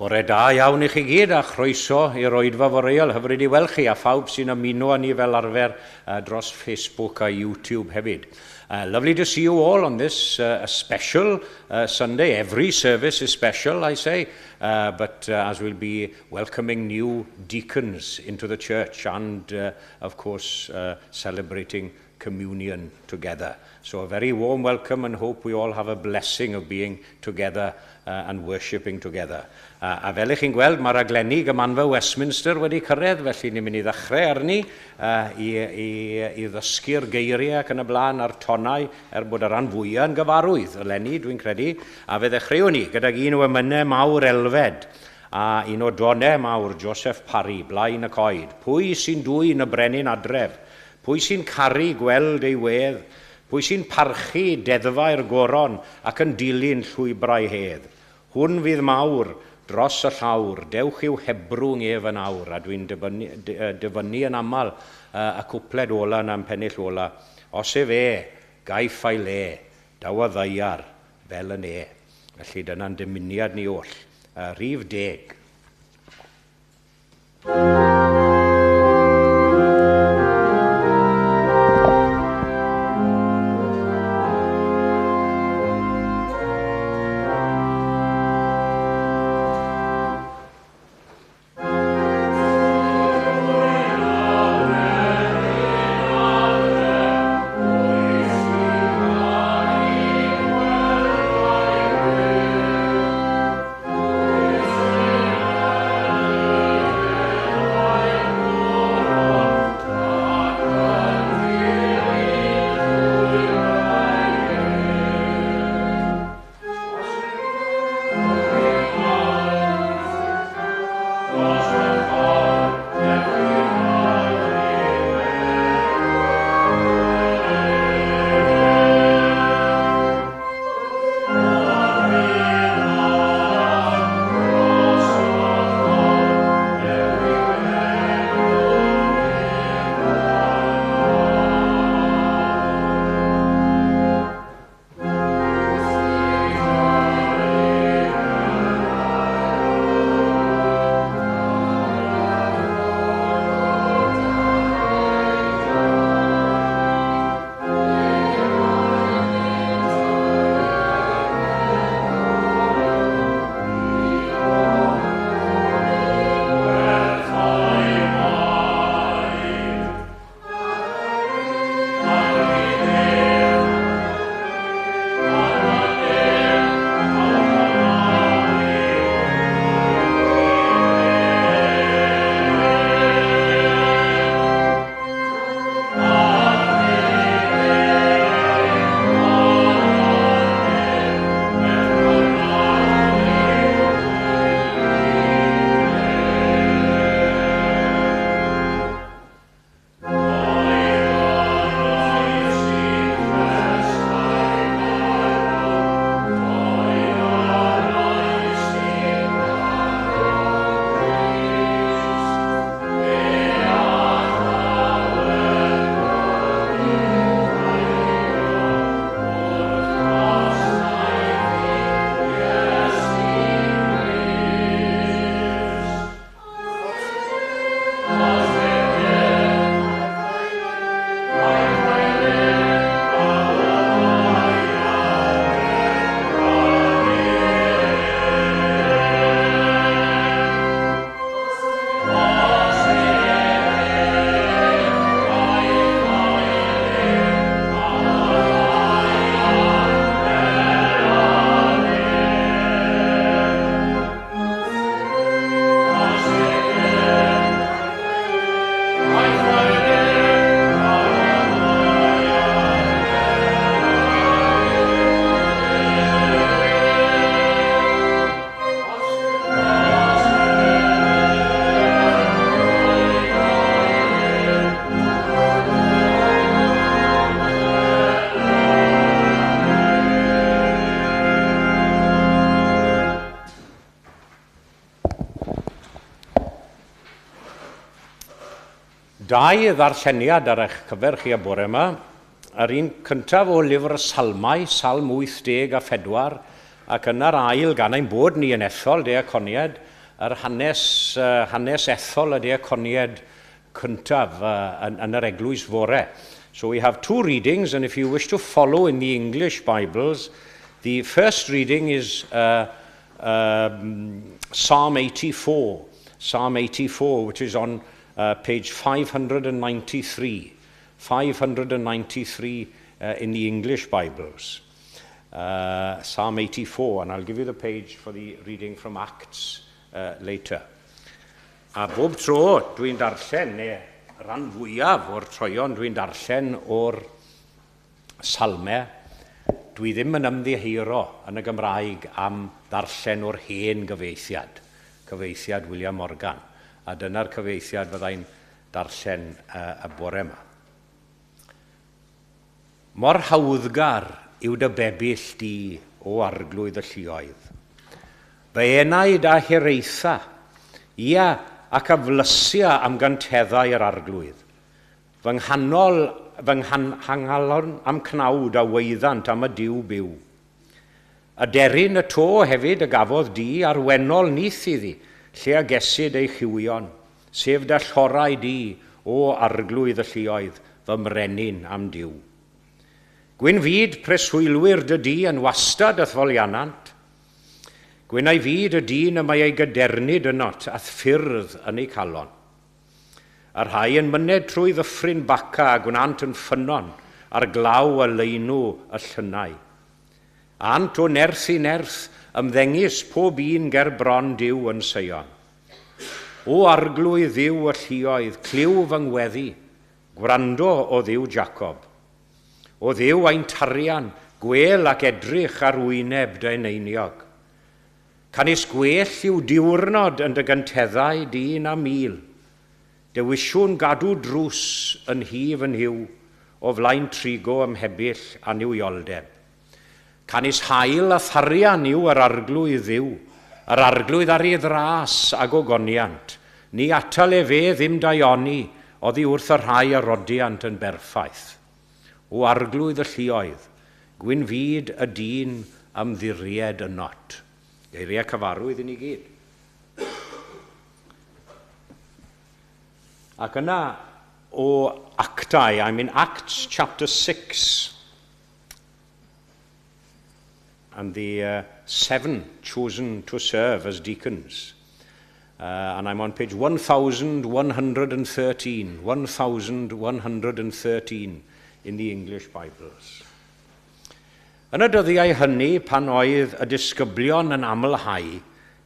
Bore da iawn i chi gyd a chroeso i'r oedfa foreol. Hyfryd i weld chi a phawb sy'n ymuno â ni fel arfer dros Facebook a YouTube hefyd. Lovely to see you all on this special Sunday. Every service is special, I say, but as we'll be welcoming new deacons into the church and, of course, celebrating communion together. So a very warm welcome and hope we all have a blessing of being together and worshipping together. A fel ych chi'n gweld, mae raglenni Gymanfa Westminster wedi cyrraedd, felly ni'n mynd i ddechrau arni i ddysgu'r geiriau ac yn y blaen a'r tonau, er bod y rhan fwyaf yn gyfarwydd eleni, dwi'n credu. A fe ddechreuwn ni gydag un o emynau mawr Elfed a un o donau mawr Joseph Parry, Blaen y Coed. Pwy sy'n dwyn y brenin adref? Pwy sy'n caru gweld ei wedd? Pwy sy'n parchu deddfau'r goron ac yn dilyn llwybrau hedd? Hwn fydd mawr dros y llawr, dewch i'w hebrwng ef yn awr, a dwi'n dyfynnu yn aml y cwpled ola na'n pennill ola. Os ef e, gaiff ei le, daw y ddaear fel y ne. Felly dyna'n dymuniad ni oll. Rhif 10. Dau ddarlleniad ar eich cyfer chi y bore yma. Yr un cyntaf o lyfr y Salmau, Salm 84, ac yna'r ail gan ein bod ni yn ethol diaconiad, yr hanes, hanes ethol y diaconiaid cyntaf yn yr eglwys fore. So we have two readings, and if you wish to follow in the English Bibles, the first reading is Psalm 84, Psalm 84, which is on page 593, 593 in the English Bibles. Psalm 84, and I'll give you the page for the reading from Acts later. A bob tro dwi'n darllen, neu ran fwyaf o'r troion dwi'n darllen o'r salmau, dwi ddim yn ymddiheuro yn y Gymraeg am ddarllen o'r hen gyfieithiad, cyfieithiad William Morgan. A dyna'r cyfieithiad fyddai'n darllen y bore yma. Mor hawddgar yw dy bebyll di o Arglwydd y lluoedd. Fy enaid a hiraetha, ia ac a flysia am gynteddau yr Arglwydd. Fy nghanol, fy nghangalon am cnawd a weiddant am y Duw byw. Y deryn y to hefyd y gafodd di a'r wennol nyth iddi, lle a gesid ei chywion, sef dy llorau di o Arglwydd y lluoedd, fy mrenin am Duw. Gwyn fyd preswylwyr dy di yn wastad y'th foliannant. Gwyn ei fyd y dyn y mae ei gadernid ynot a'th ffyrdd yn ei calon. Y rhai yn myned trwy ddyffryn Baca a gwnant yn ffynnon ar glaw a leinw y llynau. Ânt o nerth i nerth ymddengys pob un ger bron Duw yn Seion. O Arglwydd Dduw y lluoedd, clyw fy ngweddi, gwrando o Dduw Jacob. O Dduw ein tarian, gwel ac edrych ar wyneb dy eneiniog. Canys gwell yw diwrnod yn dy gynteddau di na 1,000. Dewisiwn gadw drws yn nhŷ fy Nuw o flaen trigo ym mhebyll annuwioldeb. Canys haul a tharian yw yr Arglwydd Dduw, yr Arglwydd ar ei ddras a gogoniant. Ni atal efe ddim daioni oddi wrth y rhai a rodiant yn berffaith. O Arglwydd y lluoedd, gwyn fyd y dyn ymddiried ynot. Geiriau cyfarwydd i ni gyd. Ac yna o Actau, I'm in Acts chapter 6, and the seven chosen to serve as deacons. And I'm on page 1113, 1113 in the English Bibles. Yn y dyddiau hynny, pan oedd y disgyblion yn amlhau,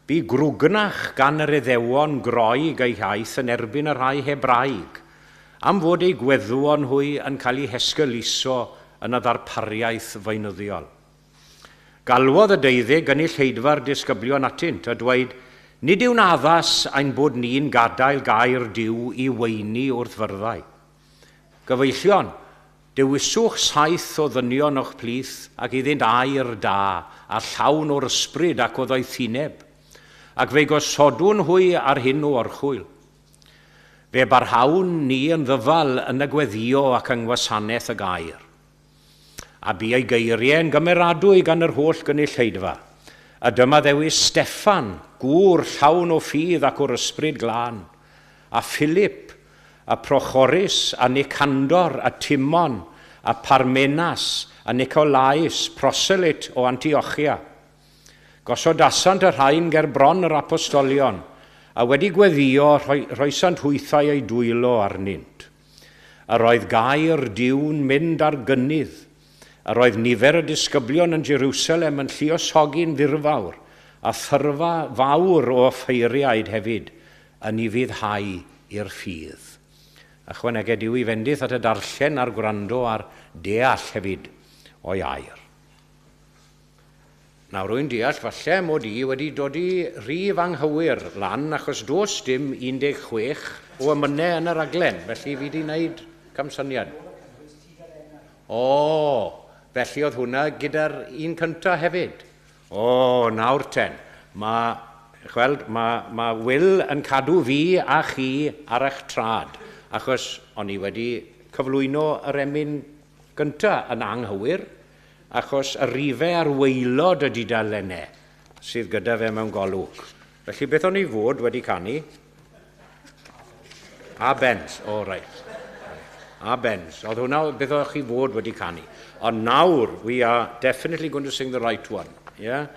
bu grwgnach gan yr Iddewon Groeg eu hiaith yn erbyn y rhai Hebraeg, am fod eu gweddwon hwy yn cael eu hesgeuluso yn y ddarpariaeth feunyddiol. Galwodd y deuddeg gynulleidfa'r disgyblion atynt a dweud, "Nid yw'n addas ein bod ni'n gadael gair Duw i weini wrth fyrddau. Gyfeillion, dewiswch saith o ddynion o'ch plith ac iddynt air da a llawn o'r ysbryd ac o ddoethineb, ac fe'i gosodwn hwy ar hyn o orchwyl. Fe barhawn ni yn ddyfal yn y gweddio ac yng ngwasanaeth y gair." A bu ei geiriau yn gymeradwy gan yr holl gynulleidfa. A dyma ddewis Steffan, gŵr llawn o ffydd ac o'r ysbryd glân, a Philip, a Prochorus, a Nicandor, a Timon, a Parmenas, a Nicolaus, proselyt o Antiochia. Gosodasant y rhain ger bron yr apostolion, a wedi gweddio rhoesant hwythau eu dwylo arnynt. Yr oedd gair Duw'n mynd ar gynnydd. Yr oedd nifer y disgyblion yn Jerusalem yn lluosogi'n ddirfawr, a thyrfa fawr o offeiriaid hefyd yn ufuddhau i'r ffydd. Ychwaneged Duw ei fendith at y darllen a'r gwrando a'r deall hefyd o'i air. Nawr, rwy'n deall falle mod i wedi dod i rif anghywir lan achos does dim 16 o emynau yn y raglen, felly fi wedi wneud camsyniad. O, felly oedd hwnna gyda'r un cyntaf hefyd. O, nawr ten. Mae, chweld, mae Will yn cadw fi a chi ar eich traed, achos o'n i wedi cyflwyno yr emyn gyntaf yn anghywir, achos y rifau ar waelod y dudalennau sydd gyda fe mewn golwg. Felly beth o'n i fod wedi canu? A Benz, o oh, reit. A Benz. Oedd hwnna beth o'ch chi fod wedi canu. Ond nawr, we are definitely going to sing the right one. Yeah?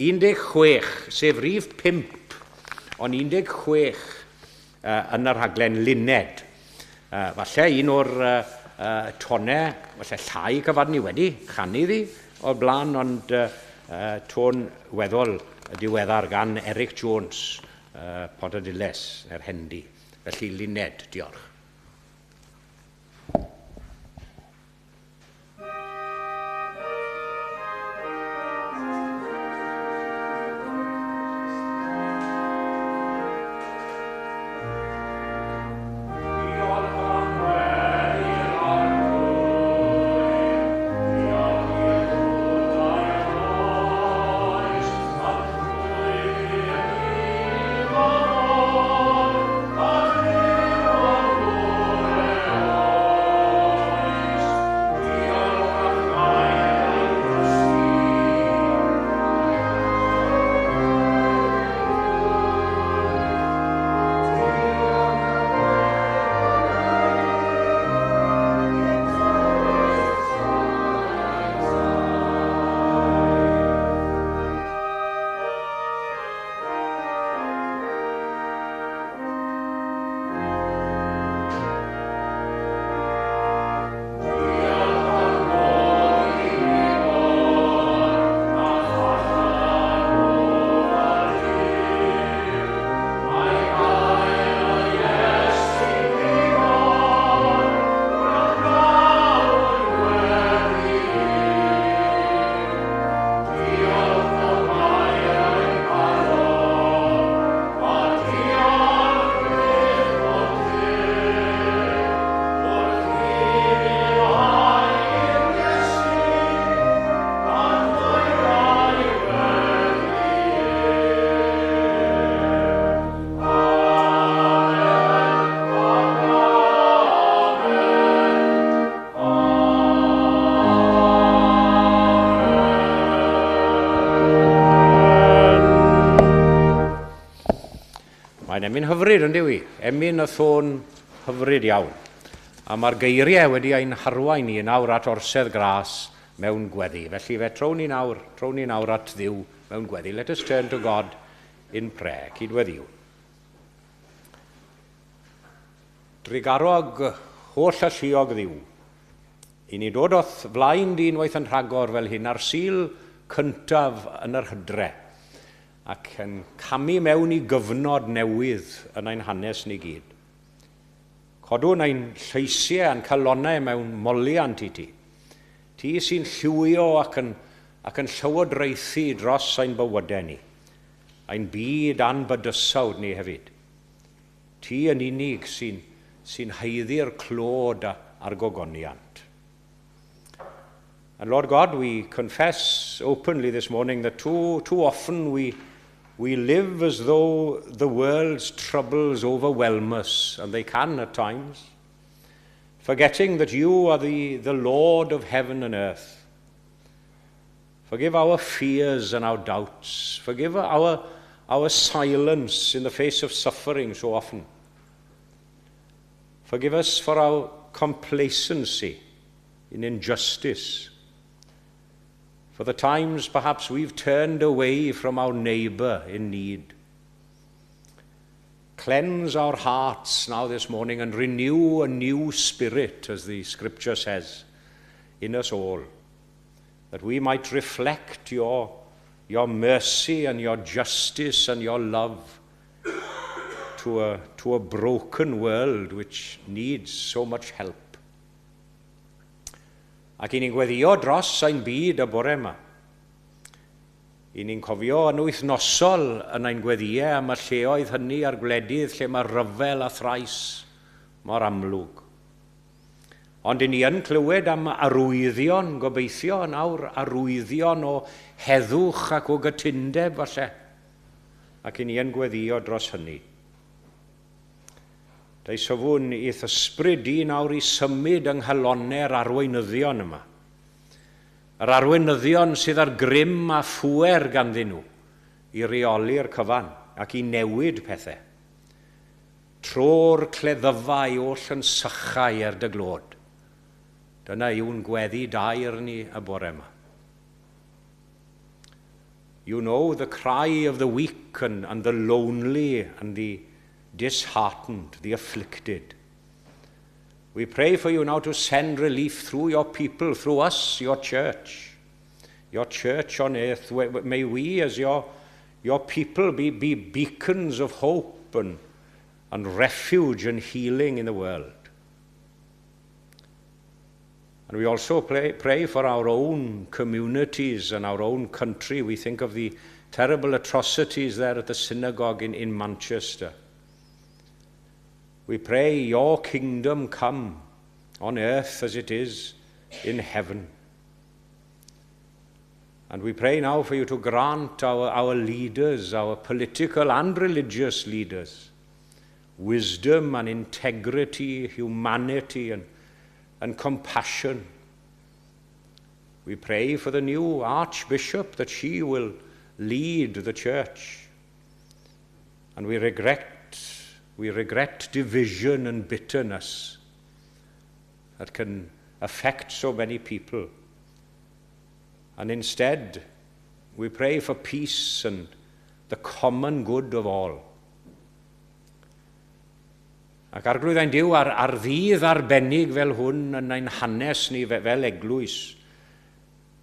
16, sef rhif 5, ond 16 yn y rhaglen Luned. Falle un o'r tonau, falle llai cyfad ni wedi chanu ddi o'r blaen, ond tôn weddol diweddar gan Eric Jones, Pontarddulais, er Hendy. Felly Luned, diolch. Mae'n emyn hyfryd, yn dyw i? Emyn y thôn hyfryd iawn. A mae'r geiriau wedi ein harwain ni yn awr at orsedd gras mewn gweddi. Felly fe trown ni nawr, trown ni nawr at Dduw mewn gweddi. Let us turn to God in prayer. Cydweddiwn. Drugarog holl alluog Dduw, i ni dod o'th flaen di unwaith yn rhagor fel hyn ar Sul cyntaf yn yr hydre, ac yn camu mewn i gyfnod newydd yn ein hanes ni gyd. Codwn ein lleisiau a'n calonnau mewn moliant i ti. Ti sy'n lliwio ac yn, ac yn llywodraethu dros ein bywydau ni, ein byd a'n bydysawd ni hefyd. Ti yn unig sy'n, sy'n haeddu'r clod a'r gogoniant. And Lord God, we confess openly this morning that too, too often we, we live as though the world's troubles overwhelm us, and they can at times, forgetting that you are the, the Lord of heaven and earth. Forgive our fears and our doubts. Forgive our, our silence in the face of suffering so often. Forgive us for our complacency in injustice. For the times perhaps we've turned away from our neighbour in need. Cleanse our hearts now this morning and renew a new spirit, as the scripture says, in us all, that we might reflect your, your mercy and your justice and your love to a, to a broken world which needs so much help. Ac i ni'n gweddio dros ein byd y bore yma. I ni'n cofio yn wythnosol yn ein gweddïau am y lleoedd hynny a'r gwledydd lle mae rhyfel a thrais mor amlwg. Ond i ni yn clywed am arwyddion, gobeithio yn awr, arwyddion o heddwch ac o gytundeb falle. Ac i ni yn gweddio dros hynny. Deisofwn i'th ysbryd di nawr i symud yng nghalonnau'r arweinyddion yma. Yr arweinyddion sydd ar grym a phŵer ganddyn nhw i reoli'r cyfan ac i newid pethau. Tro'r cleddyfau oll yn sychau er dy glod. Dyna yw'n gweddi daer ni y bore yma. You know the cry of the weak and the lonely and the disheartened, the afflicted. We pray for you now to send relief through your people, through us, your church on earth. May we, as your people, be beacons of hope and refuge and healing in the world. And we also pray for our own communities and our own country. We think of the terrible atrocities there at the synagogue in Manchester. We pray, your kingdom come on earth as it is in heaven. And we pray now for you to grant our leaders, our political and religious leaders, wisdom and integrity, humanity and compassion. We pray for the new Archbishop, that she will lead the church. And we regret division and bitterness that can affect so many people. And instead, we pray for peace and the common good of all. Ac Arglwydd ein Duw, ar ddydd arbennig fel hwn yn ein hanes ni fel eglwys,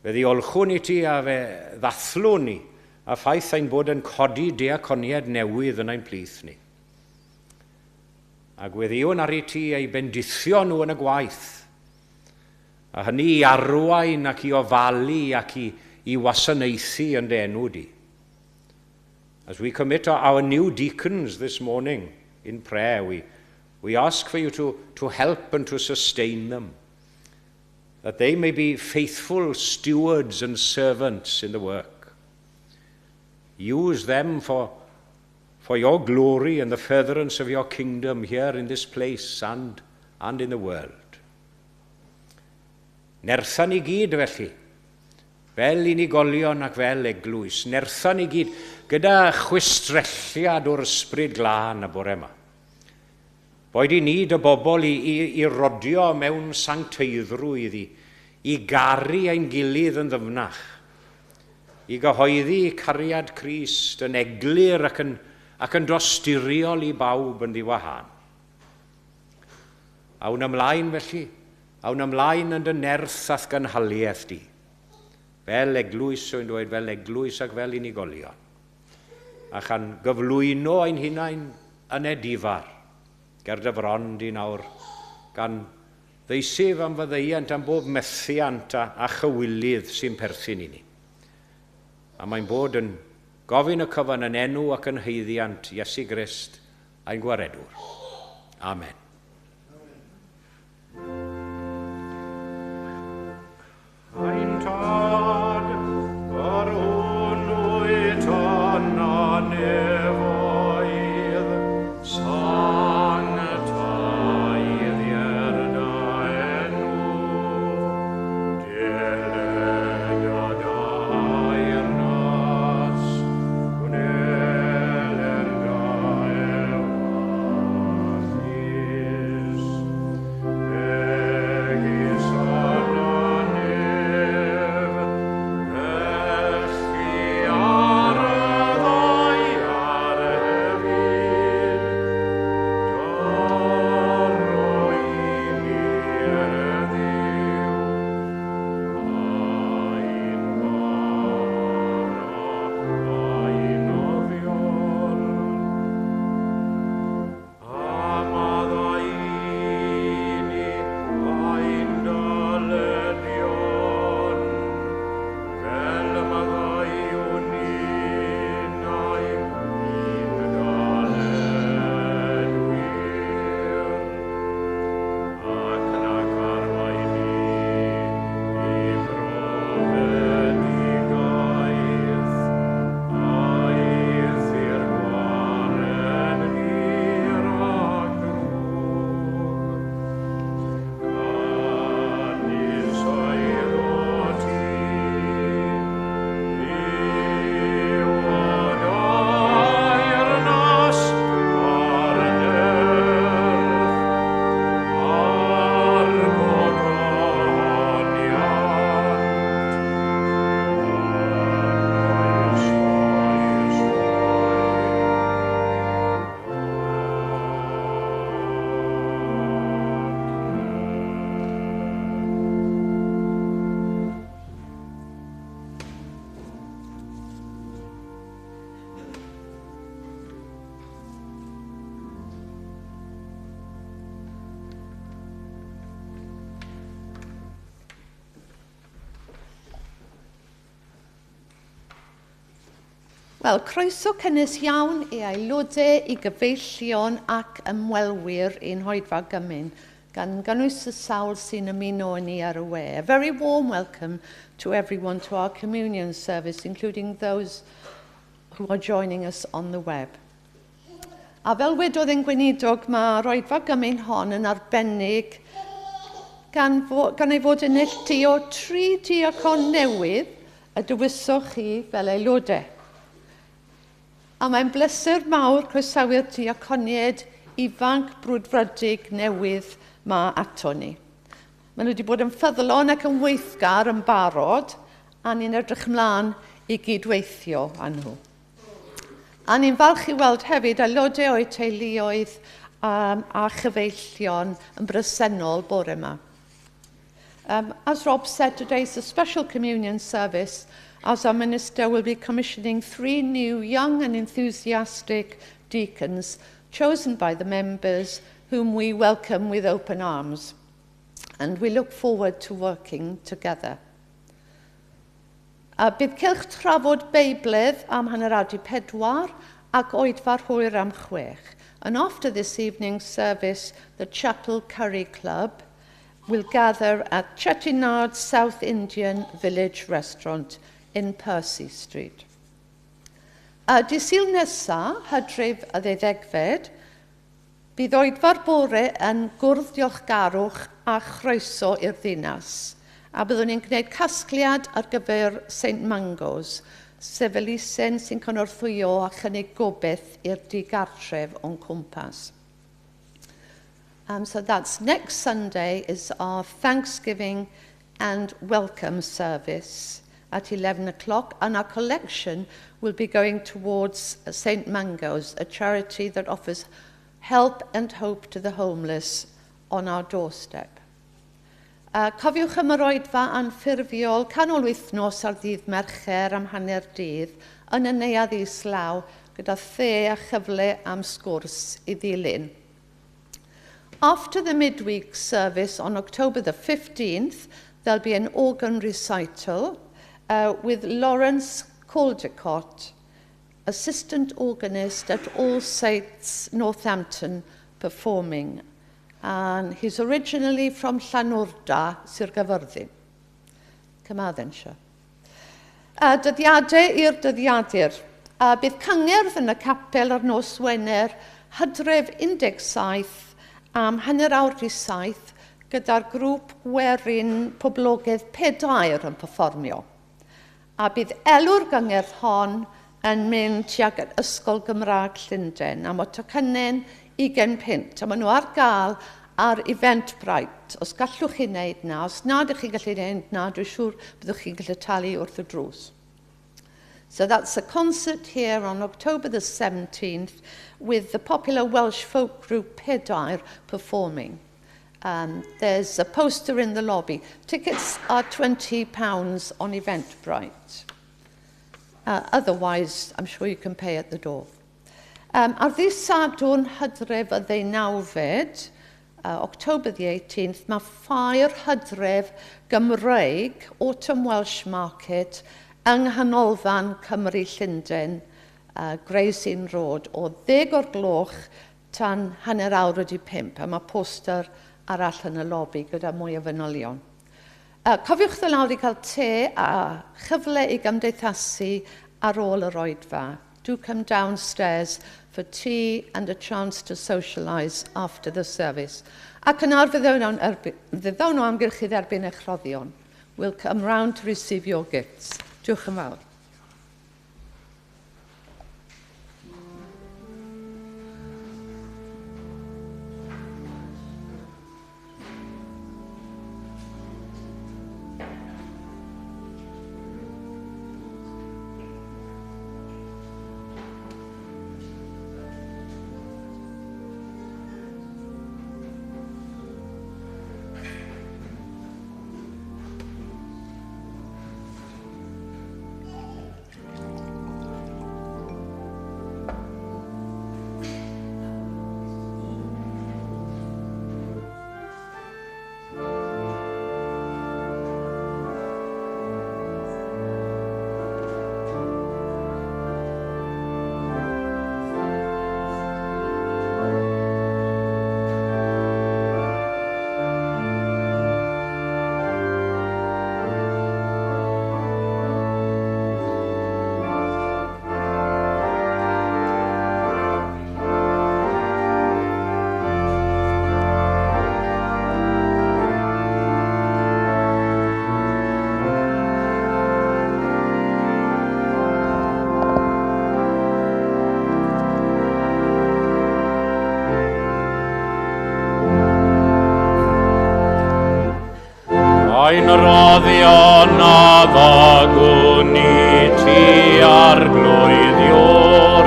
fe ddiolchwn i ti a fe ddathlwn ni a ffaith ein bod yn codi diaconiaid newydd yn ein plith ni. A gweddïwn ar i ti eu bendithio nhw yn y gwaith. A hynny i arwain ac i ofalu ac i wasanaethu yn dy enw di. As we commit our new deacons this morning in prayer, we ask for you to help and to sustain them, that they may be faithful stewards and servants in the work. Use them for your glory and the furtherance of your kingdom here in this place and in the world. Nertha ni gyd felly, fel unigolion ac fel eglwys, nertha ni gyd gyda chwistrelliad o'r Ysbryd Glân y bore yma. Boed i ni dy bobl i rodio mewn sancteiddrwydd, i garu ein gilydd yn ddyfnach, i gyhoeddi cariad Crist yn eglur ac yn dosturiol i bawb yn ddiwahân. Awn ymlaen felly, awn ymlaen yn dy nerth a'th gynhaliaeth di. Fel eglwys, o'n dweud, fel eglwys ac fel unigolion. A chan gyflwyno ein hunain yn edifar, ger dy fron di nawr, gan ddeisyf am faddeuant am bob methiant a chywilydd sy'n perthyn i ni. A mae'n bod yn gofyn y cyfan yn enw ac yn haeddiant Iesu Grist ein Gwaredwr. Amen. Ein Tad, yr hwn wyt yn y nefoedd, sancteiddier dy enw, deled dy deyrnas, gwneler dy ewyllys. Wel, croeso cynnes iawn i aelodau, i gyfeillion ac ymwelwyr i'n hoedfa gymun, gan gynnwys y sawl sy'n ymuno â ni ar y we. A very warm welcome to everyone to our communion service, including those who are joining us on the web. A fel wedodd ein gweinidog, mae'r oedfa gymun hon yn arbennig gan, fo, gan ei fod yn neilltuo tri diacon newydd y dewisoch chi fel aelodau. A mae'n bleser mawr croesawu'r diaconiaid ifanc brwdfrydig newydd ma ato ni. Maen nhw wedi bod yn ffyddlon ac yn weithgar yn barod, a ni'n edrych ymlaen i gydweithio â nhw. A ni'n falch i weld hefyd aelodau o'u teuluoedd um, a chyfeillion yn bresennol bore yma. As Rob said, today is a special communion service as our minister will be commissioning three new young and enthusiastic deacons chosen by the members whom we welcome with open arms. And we look forward to working together. A bydd cylch trafod Beibledd am hanner awr 'di pedwar ac oedfa'r hwyr am chwech. And after this evening's service, the Chapel Curry Club will gather at Chettinad South Indian Village Restaurant in Percy Street. A dydd Sul nesa, Hydref y ddeuddegfed, bydd oedfa'r bore yn gwrdd diolchgarwch a chroeso i'r ddinas. A byddwn ni'n gwneud casgliad ar gyfer St Mangos, sef elusen sy'n cynorthwyo a chynnig gobaith i'r digartref o'n cwmpas. So that's next Sunday is our Thanksgiving and welcome service at 11 o'clock, and our collection will be going towards St Mango's, a charity that offers help and hope to the homeless on our doorstep. Cofiwch am yr oedfa anffurfiol canol wythnos ar ddydd Mercher am hanner dydd yn y neuadd islaw gyda the a chyfle am sgwrs i ddilyn. After the midweek service on October the 15th, there'll be an organ recital with Lawrence Caldecott, assistant organist at All Saints Northampton, performing. And he's originally from Llanwrda, Sir Gaerfyrddin. Carmarthenshire. Dyddiadau i'r dyddiadur. Bydd cyngerdd yn y capel ar nos Wener, Hydref 17 am hanner awr i saith gyda'r grŵp gwerin poblogaidd Pedair yn perfformio. A bydd elw'r gyngerdd hon yn mynd tuag at Ysgol Gymraeg Llundain a mae tocynnau'n 20 punt. A maen nhw ar gael ar Eventbrite. Os gallwch chi wneud na, os nad ydych chi'n gallu wneud na, dwi'n siŵr byddwch chi'n gallu talu wrth y drws. So that's a concert here on October the 17th with the popular Welsh folk group Pedair performing. There's a poster in the lobby. Tickets are £20 on Eventbrite. Otherwise, I'm sure you can pay at the door. Ar ddydd Sadwrn Hydref y ddeunawfed, October the 18th, mae ffair Hydref Gymreig, Autumn Welsh Market, yng Nghanolfan Cymru Llundain, Gray's Inn Road, o ddeg o'r gloch tan hanner awr wedi pump, a mae poster arall yn y lobi gyda mwy o fanylion. Cofiwch ddod lawr i cael te a chyfle i gymdeithasu ar ôl yr oedfa. Do come downstairs for tea and a chance to socialise after the service. Ac yn awr fe ddown o amgylch i dderbyn eich rhoddion. We'll come round to receive your gifts. Diolch yn fawr. Arglwydd Ior,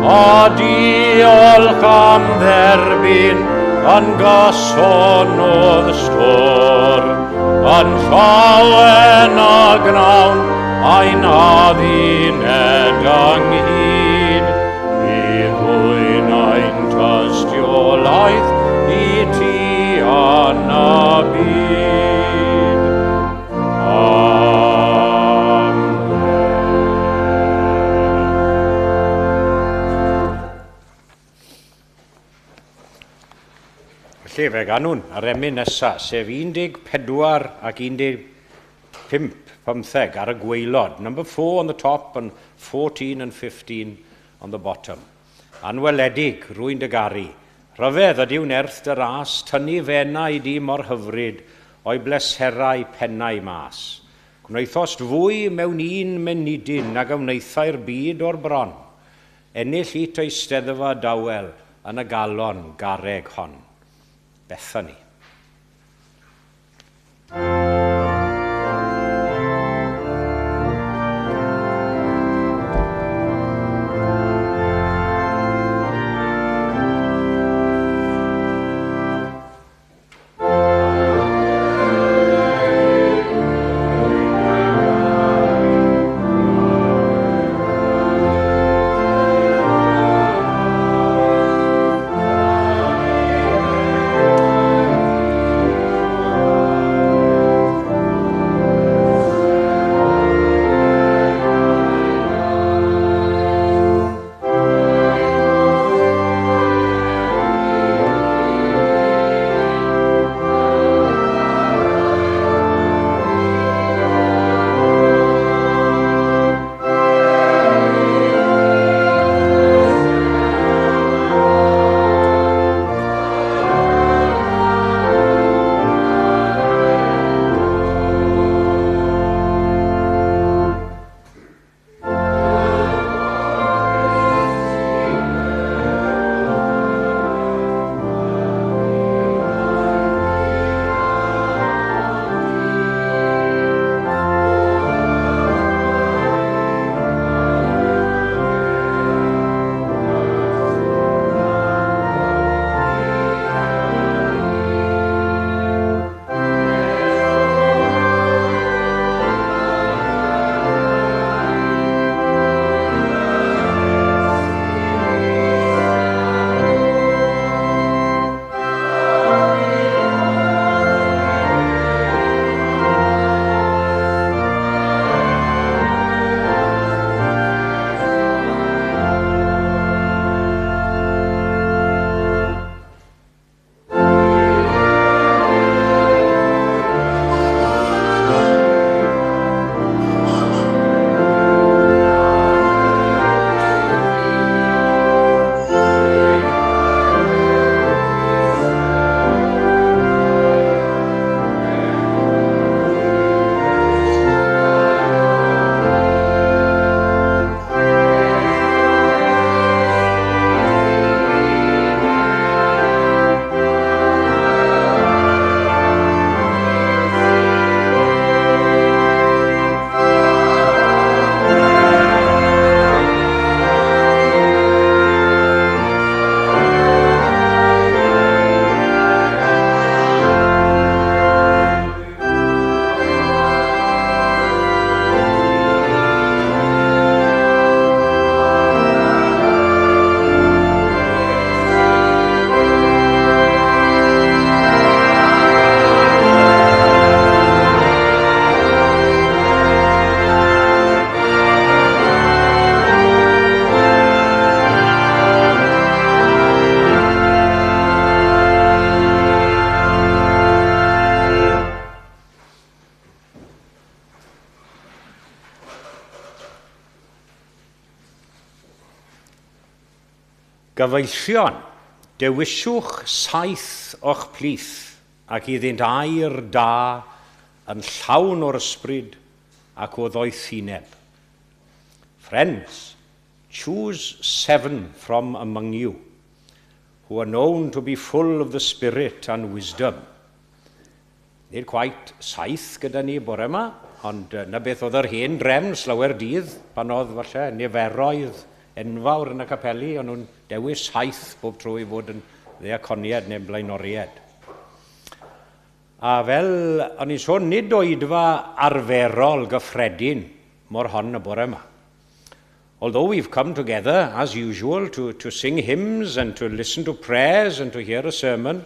a diolch am dderbyn yn gyson o'dd stôr, yn llawen a gnawn ein adduned ynghyd, i ddwyn ein tystiolaeth i ti yn y byd. Amen. Felly, fe ganwn yr emyn nesaf, sef 14 ac 15, 15 ar y gwaelod. Number 4 on the top and 14 and 15 on the bottom. Anweledig, rwy'n dy garu. Rhyfedd ydyw nerth dy ras, tynnu f'enau di mor hyfryd, o'i bleserau pennau mas. Gwnaethost fwy mewn un munudyn nag a wnaethai'r byd o'r bron. Ennill it eisteddfa dawel yn y galon garreg hon. Bethany. Gyfeillion, dewiswch saith o'ch plith ac iddynt air da yn llawn o'r ysbryd ac o ddoethineb. Friends, choose seven from among you, who are known to be full of the Spirit and wisdom. Nid quite saith gyda ni bore yma. Ond 'na beth oedd yr hen drefn slawer dydd, pan oedd falle niferoedd enfawr yn y capeli, o'n nhw'n dewis 7 bob tro i fod yn ddiaconiad neu'n blaenoriaid. A fel o'n i'n sôn, nid oedfa arferol gyffredin mor hon y bore yma. Although we've come together, as usual, to sing hymns and to listen to prayers and to hear a sermon,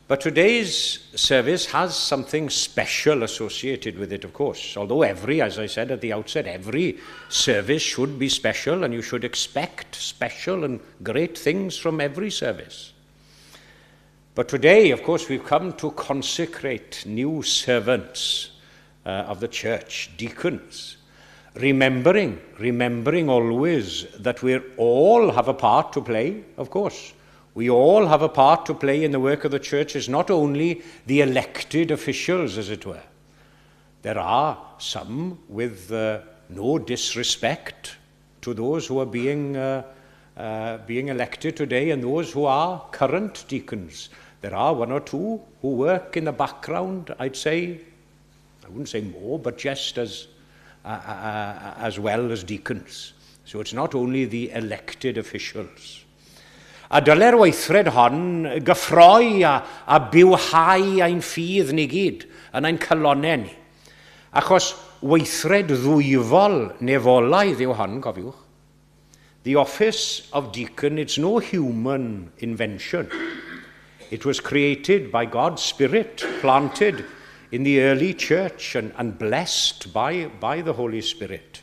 but today's service has something special associated with it, of course. Although every, as I said at the outset, every service should be special and you should expect special and great things from every service. But today, of course, we've come to consecrate new servants of the church, deacons, remembering always that we all have a part to play, of course. We all have a part to play in the work of the church. It's not only the elected officials, as it were. There are some with no disrespect to those who are being elected today and those who are current deacons. There are one or two who work in the background, I'd say, I wouldn't say more, but just as well as deacons. So it's not only the elected officials. A dyle'r weithred hon gyffroi a bywhau ein ffydd ni gyd yn ein calonau ni. Achos weithred ddwyfol nefolaidd yw hon, cofiwch. The office of deacon, it's no human invention. It was created by God's Spirit, planted in the early church and blessed by the Holy Spirit.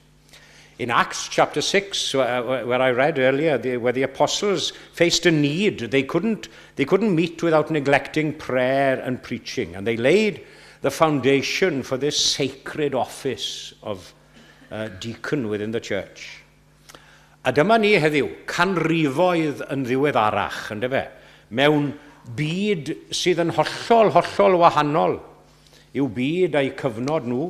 In Acts chapter 6, where I read earlier, where the apostles faced a need, they couldn't meet without neglecting prayer and preaching. And they laid the foundation for this sacred office of deacon within the church. A dyma ni heddiw, canrifoedd yn ddiweddarach, yndyfe, mewn byd sydd yn hollol, hollol wahanol i'w byd a'i cyfnod nhw,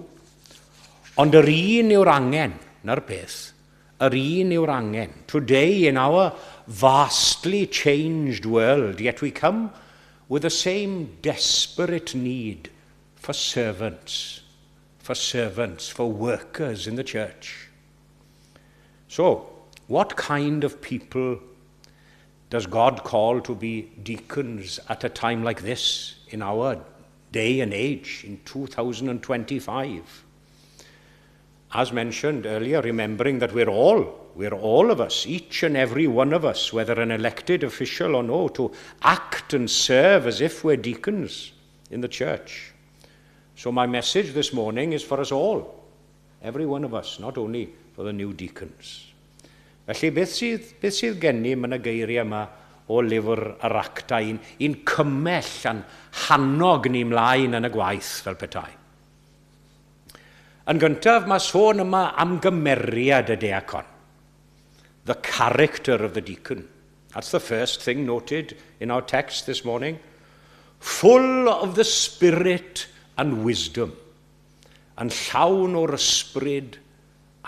ond yr un yw'r angen, 'na'r peth, yr un yw'r angen. Today, in our vastly changed world, yet we come with the same desperate need for servants, for servants, for workers in the church. So, what kind of people does God call to be deacons at a time like this in our day and age, in 2025? As mentioned earlier, remembering that we're all of us, each and every one of us, whether an elected official or no, to act and serve as if we're deacons in the church. So my message this morning is for us all, every one of us, not only for the new deacons. Felly, beth sydd gennym yn y geiriau yma o lyfr yr Actau i'n cymell a'n hannog ni mlaen yn y gwaith fel petai? Yn gyntaf, mae sôn yma am gymeriad y deacon. The character of the deacon. That's the first thing noted in our text this morning. Full of the Spirit and wisdom. Yn llawn o'r ysbryd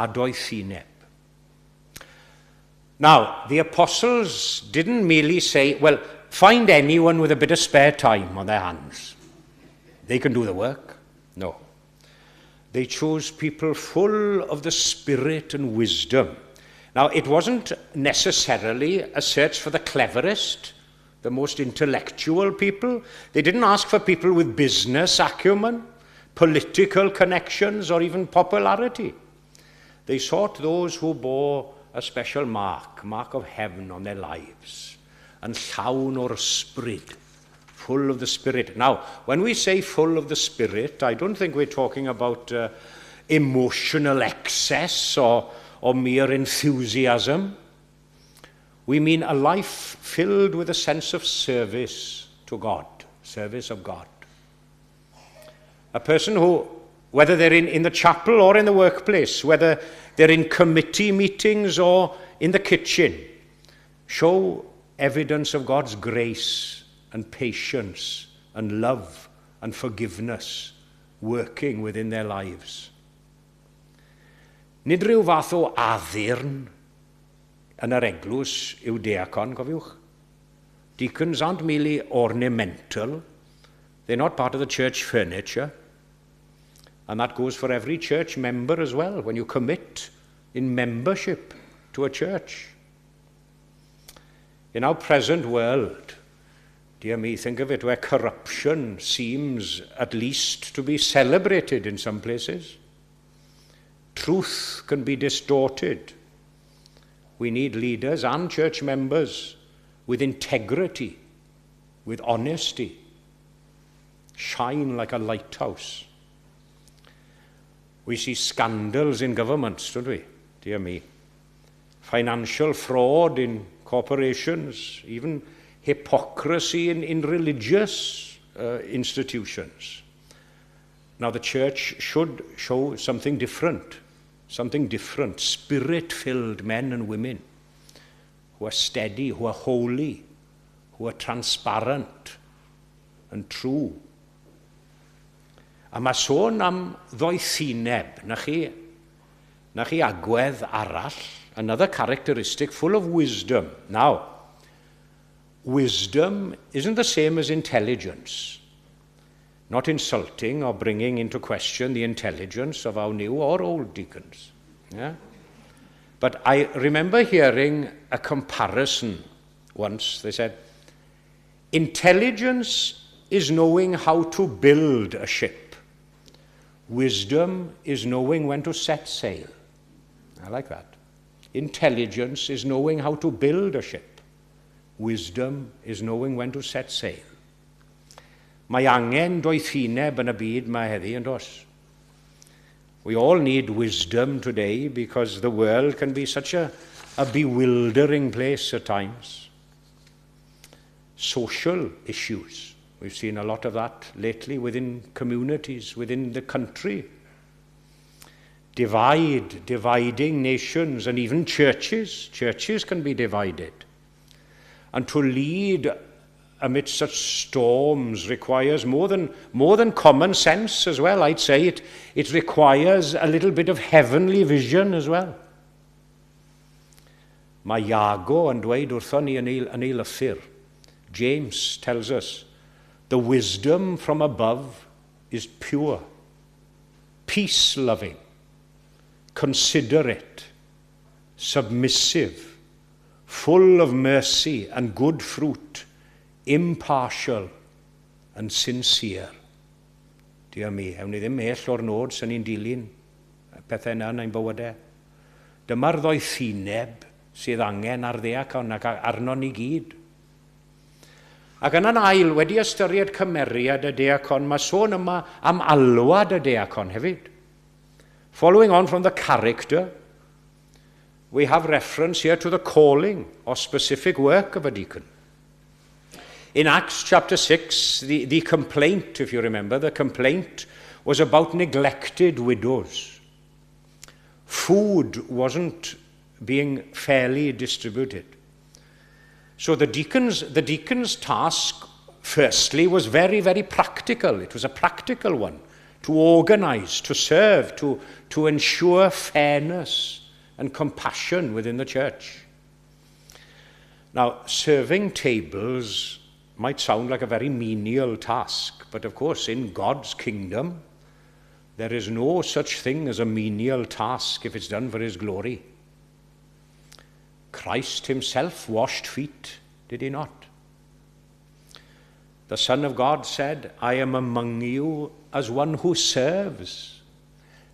a doethineb. Now, the apostles didn't merely say, "Well, find anyone with a bit of spare time on their hands. They can do the work." No. They chose people full of the Spirit and wisdom. Now, it wasn't necessarily a search for the cleverest, the most intellectual people. They didn't ask for people with business acumen, political connections, or even popularity. They sought those who bore a special mark, mark of heaven on their lives, yn llawn o'r ysbryd, full of the Spirit. Now, when we say full of the Spirit, I don't think we're talking about emotional excess or mere enthusiasm. We mean a life filled with a sense of service to God, service of God. A person who, whether they're in the chapel or in the workplace, whether they're in committee meetings or in the kitchen, show evidence of God's grace and patience and love and forgiveness working within their lives. Nid rhyw fath o addurn yn yr eglwys yw deacon, cofiwch. Deacons aren't merely ornamental. They're not part of the church furniture. And that goes for every church member as well, when you commit in membership to a church. In our present world, dear me, think of it, where corruption seems at least to be celebrated in some places. Truth can be distorted. We need leaders and church members with integrity, with honesty. Shine like a lighthouse. We see scandals in governments, don't we? Dear me. Financial fraud in corporations, even hypocrisy in religious institutions. Now, the church should show something different, spirit-filled men and women who are steady, who are holy, who are transparent and true. A mae sôn am ddoethineb, na chi agwedd arall, another characteristic full of wisdom. Now, wisdom isn't the same as intelligence. Not insulting or bringing into question the intelligence of our new or old deacons. Yeah? But I remember hearing a comparison once. They said, intelligence is knowing how to build a ship. Wisdom is knowing when to set sail. I like that. Intelligence is knowing how to build a ship. Wisdom is knowing when to set sail. Mae angen doethineb yn y byd mae heddi yn does. We all need wisdom today because the world can be such a bewildering place at times. Social issues. We've seen a lot of that lately within communities, within the country. Dividing nations and even churches. Churches can be divided. And to lead amidst such storms requires more than common sense as well. I'd say it requires a little bit of heavenly vision as well. Mae Iago yn dweud wrthon ni yn ei lythyr. James tells us, the wisdom from above is pure, peace-loving, considerate, submissive, full of mercy and good fruit, impartial and sincere. Dear me, ewn ni ddim mell o'r nod sy'n ni'n dilyn pethau yna yn ein bywydau. Dyma'r ddoethineb sydd angen ar ddeacon ac arno ni gyd. Ac yna'n ail, wedi ystyried cymeriad y deacon, mae sôn yma am alwad y deacon hefyd. Following on from the character, we have reference here to the calling or specific work of a deacon. In Acts chapter 6, the complaint, if you remember, the complaint was about neglected widows. Food wasn't being fairly distributed. So the deacon's task, firstly, was very, very practical. It was a practical one, to organize, to serve, to ensure fairness and compassion within the church. Now, serving tables might sound like a very menial task, but of course, in God's kingdom, there is no such thing as a menial task if it's done for his glory. Christ himself washed feet, did he not? The Son of God said, I am among you as one who serves.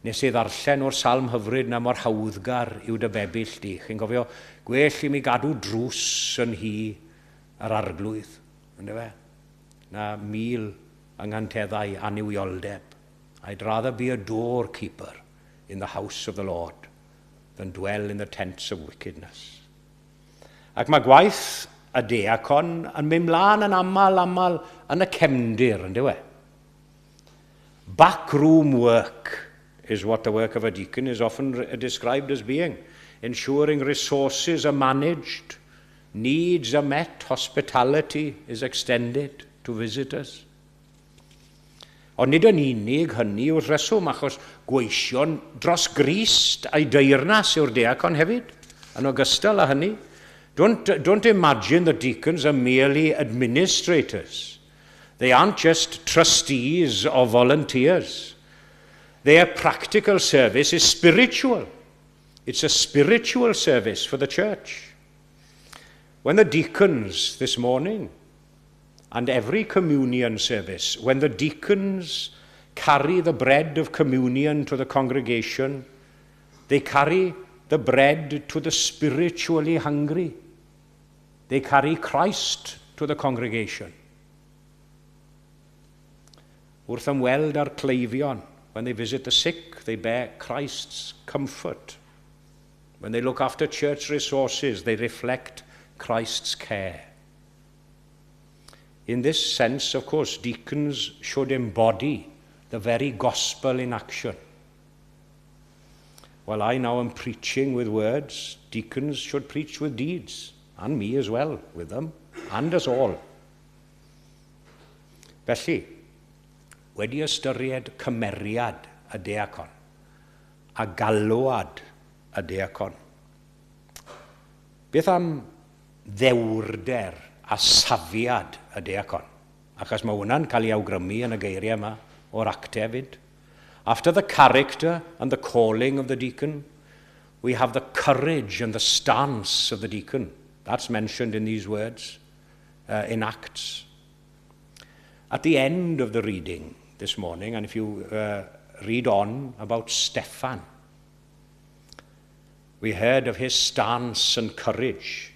Nes i ddarllen o'r salm hyfryd na mor hawddgar yw dy bebyll di. Chi'n cofio, gwell i mi gadw drws yn hi yr arglwydd. Yndyfe? Na 1000 yng nghanteddau annuwioldeb. I'd rather be a doorkeeper in the house of the Lord than dwell in the tents of wickedness. Ac mae gwaith y deacon yn mynd mlaen yn aml yn y cefndir, yn dyw e? Backroom work is what the work of a deacon is often described as being. Ensuring resources are managed, needs are met, hospitality is extended to visitors. Ond nid yn unig hynny yw'r rheswm, achos gweision dros Grist a'i deyrnas yw'r deacon hefyd, yn ogystal â hynny. Don't imagine the deacons are merely administrators. They aren't just trustees or volunteers. Their practical service is spiritual. It's a spiritual service for the church. When the deacons this morning, and every communion service, when the deacons carry the bread of communion to the congregation, they carry the bread to the spiritually hungry. They carry Christ to the congregation. Wrth ymweld â'r cleifion, when they visit the sick, they bear Christ's comfort. When they look after church resources, they reflect Christ's care. In this sense, of course, deacons should embody the very gospel in action. While I now am preaching with words, deacons should preach with deeds, and me as well with them, and us all. Felly, wedi ystyried cymeriad y deacon a galwad y deacon, beth am ddewrder a safiad y deacon? Achos mae hwnna'n cael ei awgrymu yn y geiriau yma o'r Actau hefyd. After the character and the calling of the deacon, we have the courage and the stance of the deacon. That's mentioned in these words in Acts. At the end of the reading this morning, and if you read on about Stephan, we heard of his stance and courage.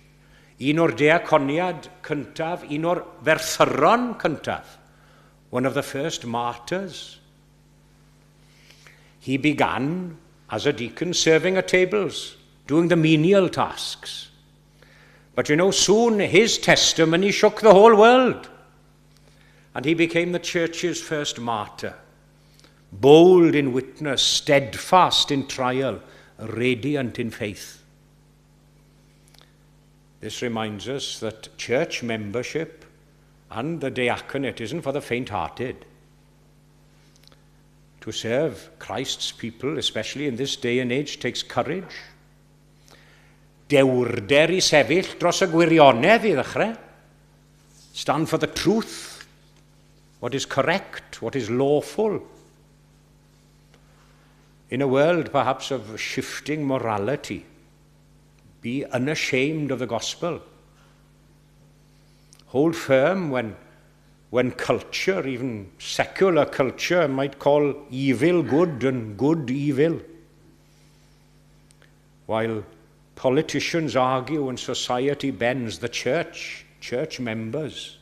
Un o'r deaconiad cyntaf, un o'r ferthyron cyntaf, one of the first martyrs. He began as a deacon serving at tables, doing the menial tasks. But soon his testimony shook the whole world. And he became the church's first martyr, bold in witness, steadfast in trial, radiant in faith. This reminds us that church membership and the diaconate isn't for the faint-hearted. To serve Christ's people, especially in this day and age, takes courage. Dewrder i sefyll dros y gwirionedd i ddechrau. Stand for the truth, what is correct, what is lawful. In a world perhaps of shifting morality, be unashamed of the gospel. Hold firm when culture, even secular culture, might call evil good and good evil. While politicians argue and society bends, the church, church members,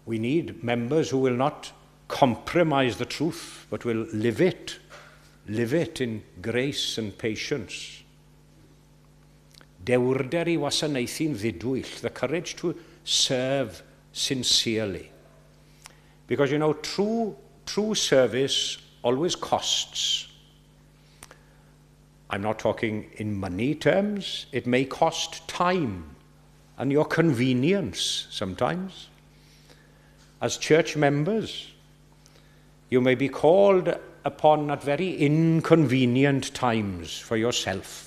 we need members who will not compromise the truth, but will live it in grace and patience. Dewrder i wasanaethu'n ddidwyll, the courage to serve sincerely. Because true service always costs. I'm not talking in money terms. It may cost time and your convenience sometimes. As church members, you may be called upon at very inconvenient times for yourself.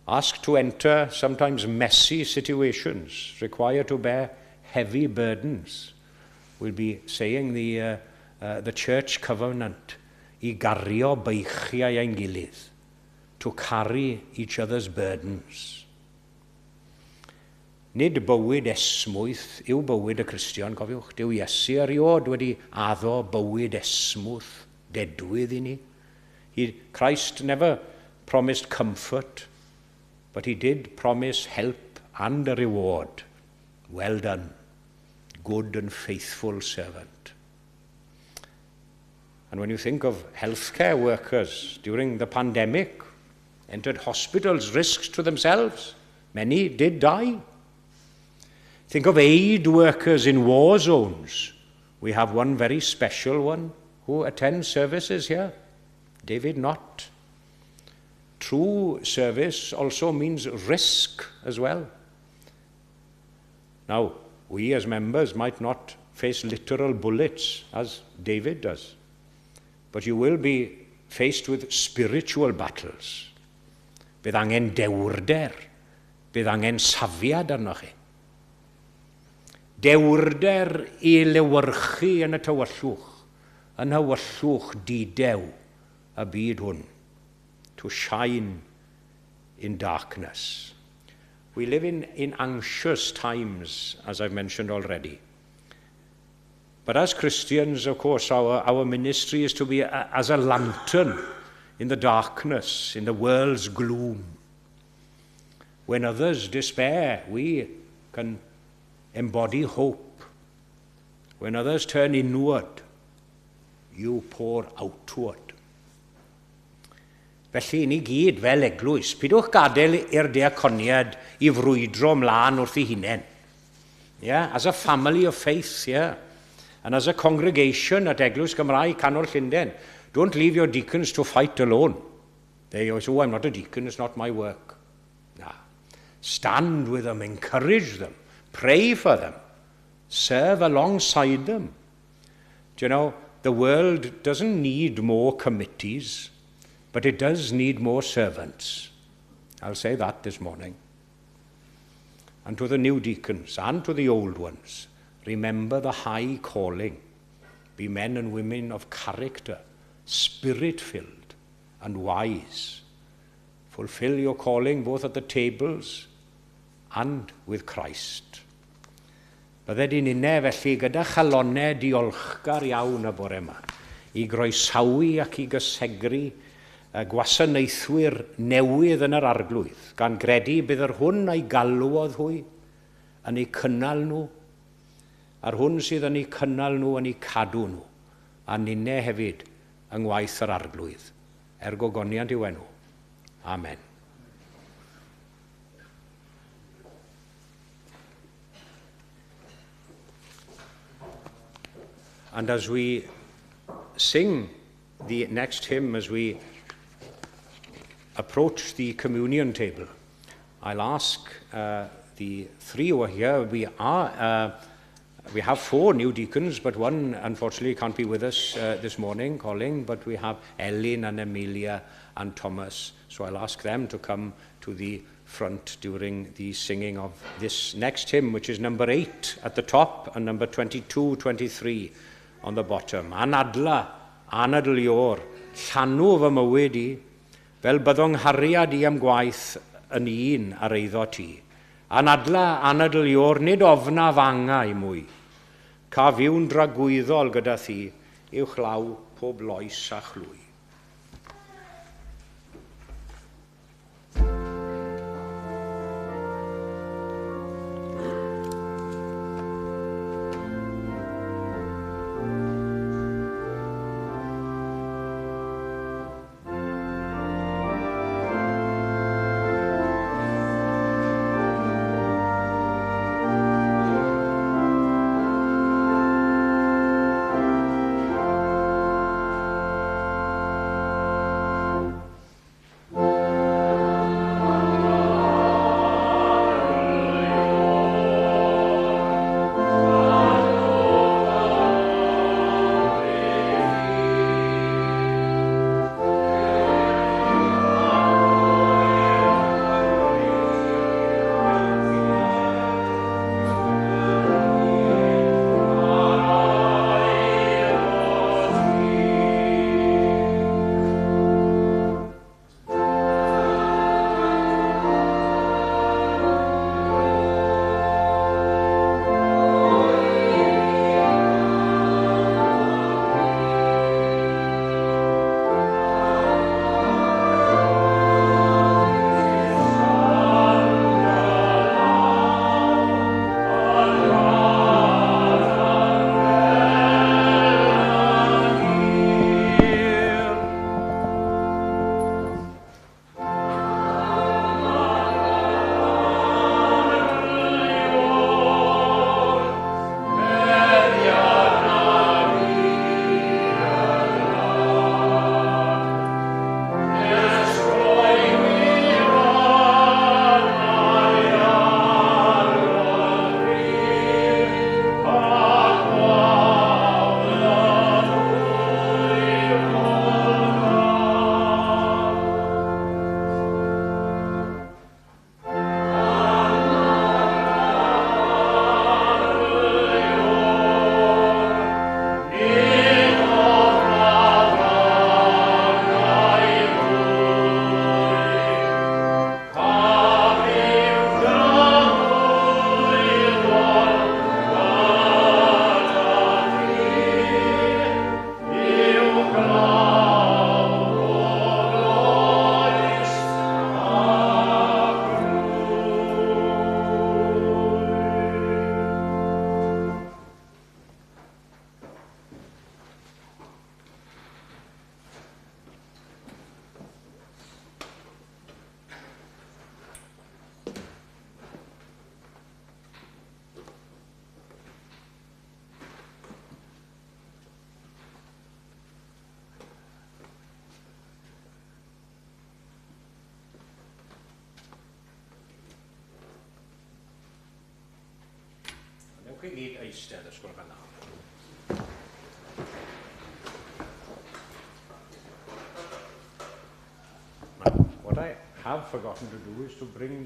Asked to enter sometimes messy situations, required to bear heavy burdens. We'll be saying the church covenant, i gario beichiau ein gilydd, to carry each other's burdens. Nid bywyd esmwyth yw bywyd y Cristion, cofiwch. Dyw Iesu erioed wedi addo bywyd esmwyth, dedwydd i ni. Christ never promised comfort, but he did promise help and a reward. Well done, good and faithful servant. And when you think of healthcare workers during the pandemic, entered hospitals, risks to themselves. Many did die. Think of aid workers in war zones. We have one very special one who attends services here, David Knott. True service also means risk as well. Now, we as members might not face literal bullets as David does, but you will be faced with spiritual battles. Bydd angen dewrder, bydd angen safiad arnoch chi. Dewrder i lewyrchu yn y tywyllwch, yn nhywyllwch dudew y byd hwn. To shine in darkness. We live in anxious times, as I've mentioned already. But as Christians, of course, our ministry is to be as a lantern in the darkness, in the world's gloom. When others despair, we can embody hope. When others turn inward, you pour outward. Felly, ni gyd fel eglwys, pidwch gadael i'r diaconiad i frwydro ymlaen wrth ei hunain. Yeah, as a family of faith, yeah. And as a congregation at Eglwys Gymraeg Canol Llundain, don't leave your deacons to fight alone. They always say, "Oh, I'm not a deacon, it's not my work." Nah. Stand with them, encourage them, pray for them, serve alongside them. Do you know, the world doesn't need more committees, but it does need more servants. I'll say that this morning. And to the new deacons and to the old ones, remember the high calling. Be men and women of character, spirit-filled and wise. Fulfill your calling both at the tables and with Christ. Bydded i ninne felly gyda chalonnau diolchgar iawn y bore yma i groesawu ac i gysegru y gwasanaethwyr newydd yn yr Arglwydd, gan gredu bydd yr hwn a'i galwodd hwy yn eu cynnal nhw, a'r hwn sydd yn eu cynnal nhw yn eu cadw nhw, a ninne hefyd yng ngwaith yr Arglwydd, er gogoniant i'w enw. Amen. And as we sing the next hymn, as we approach the communion table, I'll ask the three who are here. We have four new deacons, but one unfortunately can't be with us this morning, Colin, but we have Ellen and Amelia and Thomas. So I'll ask them to come to the front during the singing of this next hymn, which is number 8 at the top and number 22, 23 on the bottom. Anadla, anadl Iôr, llanw fy mywyd i, fel byddo 'nghariad i a'm gwaith yn un â'r eiddo ti. Anadla, anadl Iôr, nid ofnaf angau mwy. Caf fyw'n dragwyddol gyda thi, uwchlaw pob loes a chlwy. Newch chi gyd eistedd, os gwelwch yn dda. Now, what I have forgotten to do is to bring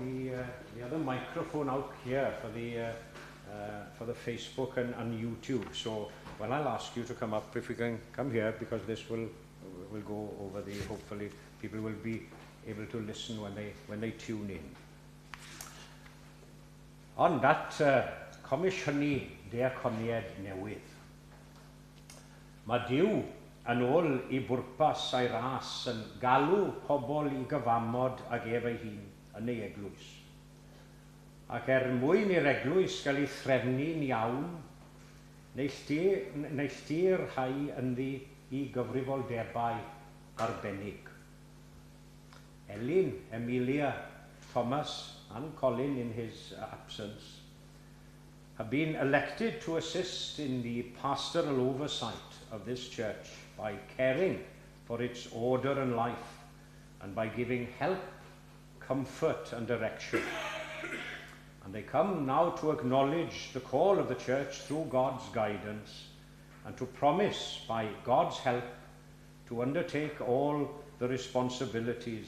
the other microphone out here for the Facebook and YouTube. So, well, I'll ask you to come up if we can come here, because this will go over the, hopefully people will be able to listen when they tune in. Ond at comisiynu deaconiaid newydd. Mae Duw yn ôl ei bwrpas a'i ras yn galw pobl i gyfamod ag ef ei hun yn ei eglwys. Ac er mwyn i'r eglwys gael ei threfnu'n iawn, neilltuir rhai ynddi i gyfrifoldebau arbennig. Elin, Emilia, Thomas and Colin in his absence have been elected to assist in the pastoral oversight of this church by caring for its order and life and by giving help, comfort and direction. And they come now to acknowledge the call of the church through God's guidance and to promise by God's help to undertake all the responsibilities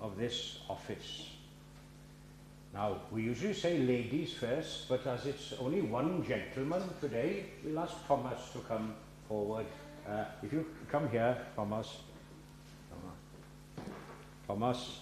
of this office. Now, we usually say ladies first, but as it's only one gentleman today, we'll ask Thomas to come forward. If you come here, Thomas. Thomas,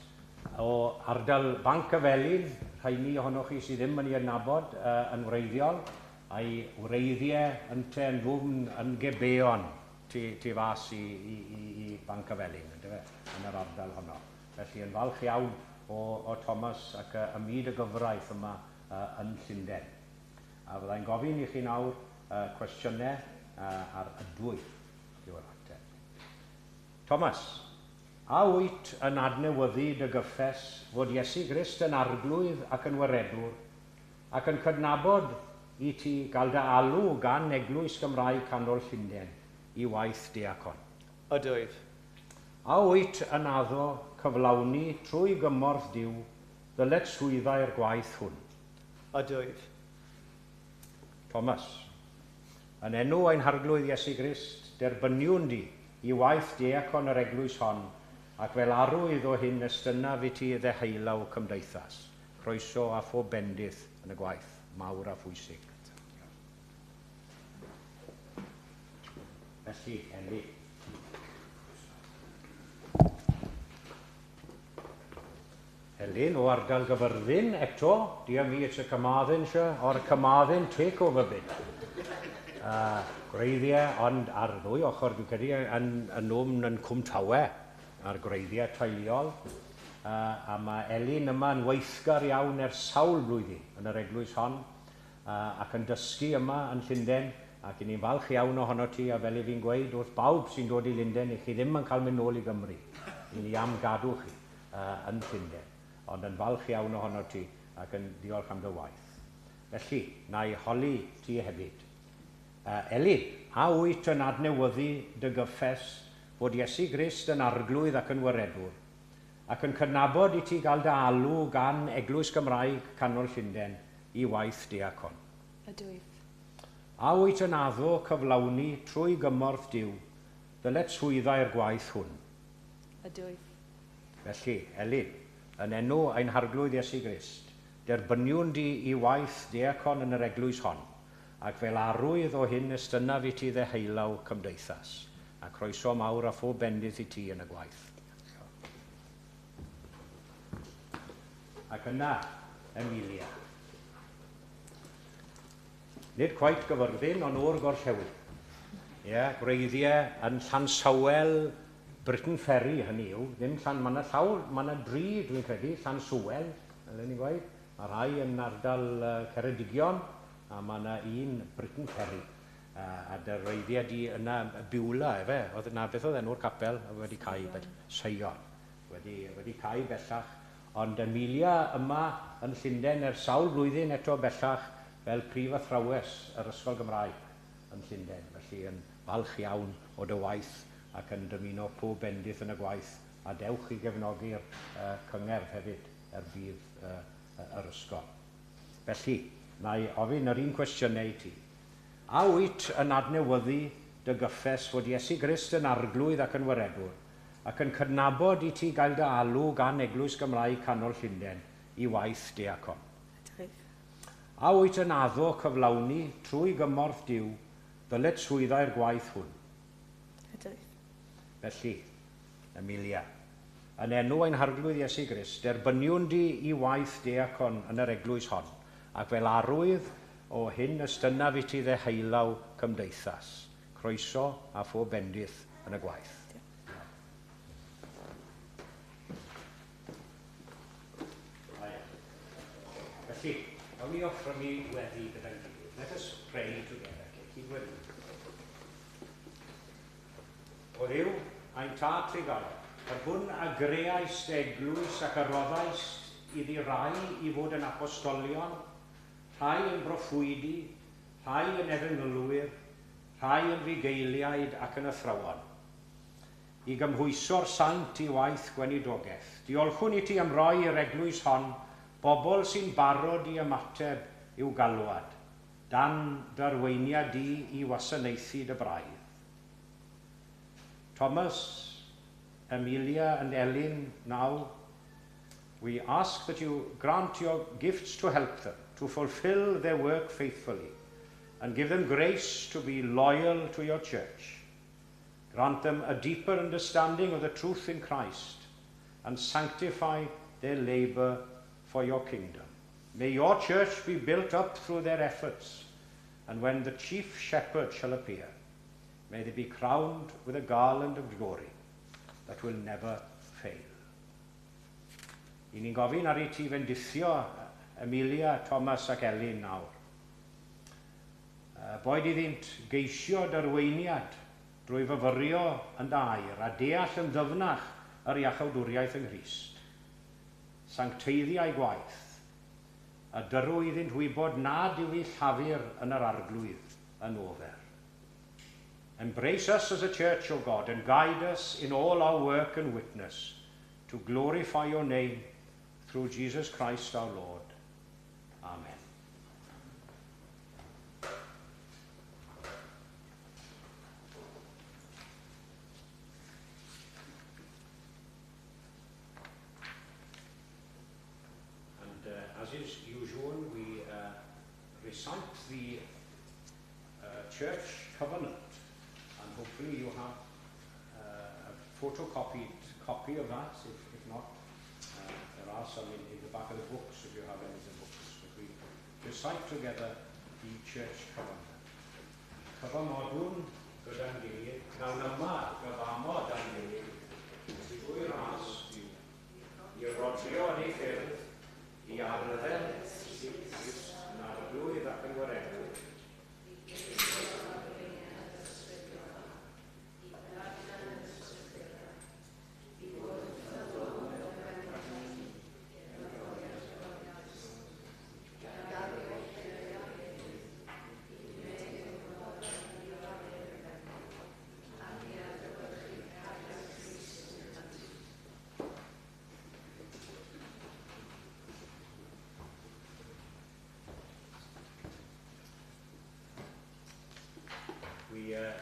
o ardal Banc y Felin, rhaini ohonoch chi sydd ddim yn ei adnabod yn wreiddiol, a'i wreiddiau ynte yn ddwfn yn Gebeon tu fas i Banc y Felin, yndyfe, yn yr ardal honno. Felly yn falch iawn o Thomas ac ym myd y gyfraith yma yn Llundain. A fyddai'n gofyn i chi nawr cwestiynau ar "ydwyf" yw'r ateb. Thomas, a wyt yn adnewyddu dy gyffes fod Iesu Grist yn arglwydd ac yn waredwr ac yn cydnabod i ti gael dy alw gan Eglwys Gymraeg Canol Llundain i waith diacon? Ydwyf. A wyt yn addo cyflawni trwy gymorth Duw ddyletswyddau'r gwaith hwn? Ydwyf. Thomas, yn enw ein harglwydd Iesu Grist, derbyniwn di i waith diacon yr eglwys hon, ac fel arwydd o hyn estynnaf i ti ddeheulaw cymdeithas. Croeso a phob bendith yn y gwaith, mawr a phwysig. Felly, Eli. Elin o ardal Gyfyrddin eto, dear me, it's a Carmarthenshire or Carmarthen takeover bid. Gwreiddiau, ond ar ddwy ochr dwi'n credu, yn nwfn yn Cwmtawe, a'r gwreiddiau teuluol. A mae Elin yma yn weithgar iawn ers sawl blwyddyn yn yr eglwys hon, ac yn dysgu yma yn Llundain, ac i ni'n falch iawn ohono ti, a fel i fi'n gweud wrth bawb sy'n dod i Lundain, i chi ddim yn cael mynd nôl i Gymru. I ni am gadw chi yn Llundain. Ond yn falch iawn ohono ti ac yn diolch am dy waith. Felly, na i holi ti hefyd. Elin, a wyt yn adnewyddu dy gyffes fod Iesu Grist yn arglwydd ac yn waredwr, ac yn cydnabod i ti gael dy alw gan Eglwys Gymraeg Canol Llundain i waith diacon? Ydwyf. A wyt yn addo cyflawni trwy gymorth Duw ddyletswyddau'r gwaith hwn? Ydwyf. Felly, Elin, yn enw ein harglwydd Iesu Grist, derbyniwn di i waith diacon yn yr eglwys hon, ac fel arwydd o hyn estynnaf i ti ddeheulaw cymdeithas, a croeso mawr a phob bendith i ti yn y gwaith. Ac yna, Emilia. Nid cweit Gyfyrddin, ond o'r gorllewin. Ie, yeah, gwreiddiau yn Llansawel, Briton Ferry hynny yw, ddim Llan, mae yna llawer, mae yna dri dwi'n credu, Llansawel, fel ni'n gweud, mae rhai yn ardal Ceredigion, a mae yna un Briton Ferry. A dy wreiddiau di yna Beulah, efe, oedd yna, beth oedd enw'r capel, wedi cau, Seion, wedi cau bellach. Ond Emilia yma yn Llundain ers sawl blwyddyn eto bellach fel prif athrawes yr Ysgol Gymraeg yn Llundain. Felly yn falch iawn o dy waith ac yn dymuno pob bendith yn y gwaith, a dewch i gefnogi'r cyngerdd hefyd er budd yr ysgol. Felly, Na i ofyn yr un cwestiynau i ti. A wyt yn adnewyddu dy gyffes fod Iesu Grist yn arglwydd ac yn waredwr, ac yn cydnabod i ti gael dy alw gan Eglwys Gymraeg Canol Llundain i waith diacon? Ydwyf. A wyt yn addo cyflawni trwy gymorth Duw ddyletswyddau'r gwaith hwn? Ydwyf. Felly, Emilia, yn enw ein harglwydd Iesu Grist, derbyniwn di i waith diacon yn yr eglwys hon, ac fel arwydd o hyn estynnaf i ti ddeheulaw cymdeithas. Croeso a phob bendith yn y gwaith. Felly, awn ni offrymu weddi gyda'n gilydd. Let us pray together. Cydweddi. O Dduw, ein tad trugarog, yr hwn a greaist eglwys ac a roddaist iddi rai i fod yn apostolion, rhai yn broffwydi, rhai yn efengylwyr, rhai yn fugeiliaid ac yn athrawon, i gymhwyso'r saint i waith gweinidogaeth. Diolchwn i ti am roi i'r eglwys hon bobl sy'n barod i ymateb i'w galwad, dan dy arweiniad di i wasanaethu dy braidd. Thomas, Emilia and Elin now, we ask that you grant your gifts to help them, to fulfill their work faithfully, and give them grace to be loyal to your church. Grant them a deeper understanding of the truth in Christ, and sanctify their labour for your kingdom. May your church be built up through their efforts, and when the chief shepherd shall appear, may they be crowned with a garland of glory that will never fail. I ni'n gofyn ar i ti fendithio Emilia, Thomas ac Elin nawr. Boed iddynt geisio dy arweiniad drwy fyfyrio yn dy air a deall yn ddyfnach yr iachawdwriaeth yng Nghrist. Sancteiddiau gwaith, a dyrw iddynt wybod nad yw eu llafur yn yr arglwydd yn ofer. Embrace us as a church, O God, and guide us in all our work and witness to glorify your name through Jesus Christ our Lord. Amen. And as is usual, we recite the church covenant, and hopefully you have a photocopied copy of that. If not, there are some in the back of the books if you have any of the books. But we recite together the church covenant. Cyfamodwn gyda'n gilydd, nawn yma gyfamod â'n gilydd, trwy ras Duw, i rodio yn ei ffyrdd, i arddel Iesu yn arglwydd ac yn waredwr.